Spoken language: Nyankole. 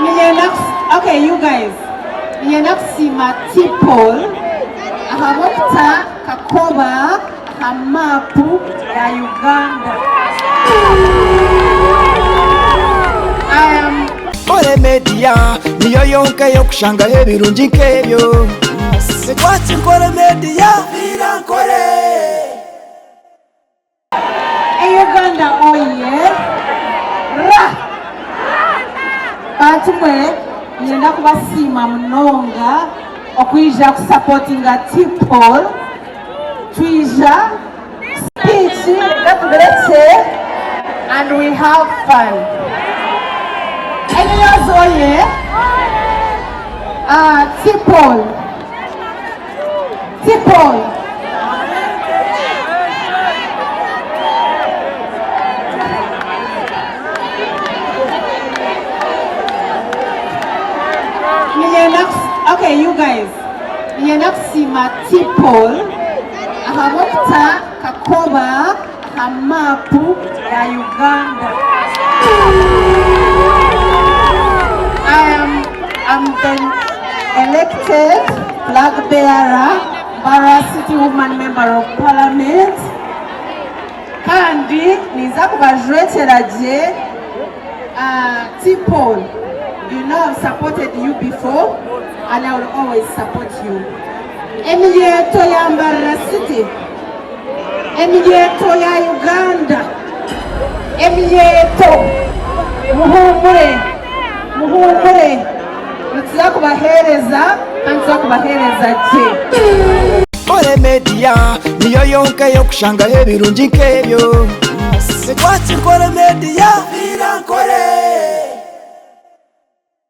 Niinyenda okay you guys, niinyenda kusiima T-Paul ahabw'okuta Kakoba aha maapu ya Uganda. I am Nkore Media niyo yonka ey'okushangaho ebirungi nk'ebyo. Twaki Nkore Media, Viira Nkore. Uganda oye ra bantu mwe niinyenda kubasiima munonga okwija kusapotinga T-Paul twija speech reka tubirekye and we have fun Enyonyozi oye ah, T-Paul T-Paul. Niinyenda okay you guys, niinyenda kusiima T-Paul ahabw'okuta Kakoba aha maapu ya Uganda. I am I'm the elected flag bearer Mbarara City Woman Member of Parliament kandi ninza kubajwekyera gye uh, T-Paul you know I've supported you before and I will always support you. Eminyeeto ya Mbarara City Eminyeeto ya Uganda, eminyeeto muhuumure, muhuumure nituza kubaheereza kandi nituza kubaheereza gye. Nkore Media niyo yonka ey'okushangaho ebirungi nk'ebyo. Twaki Nkore Media, Viira Nkore.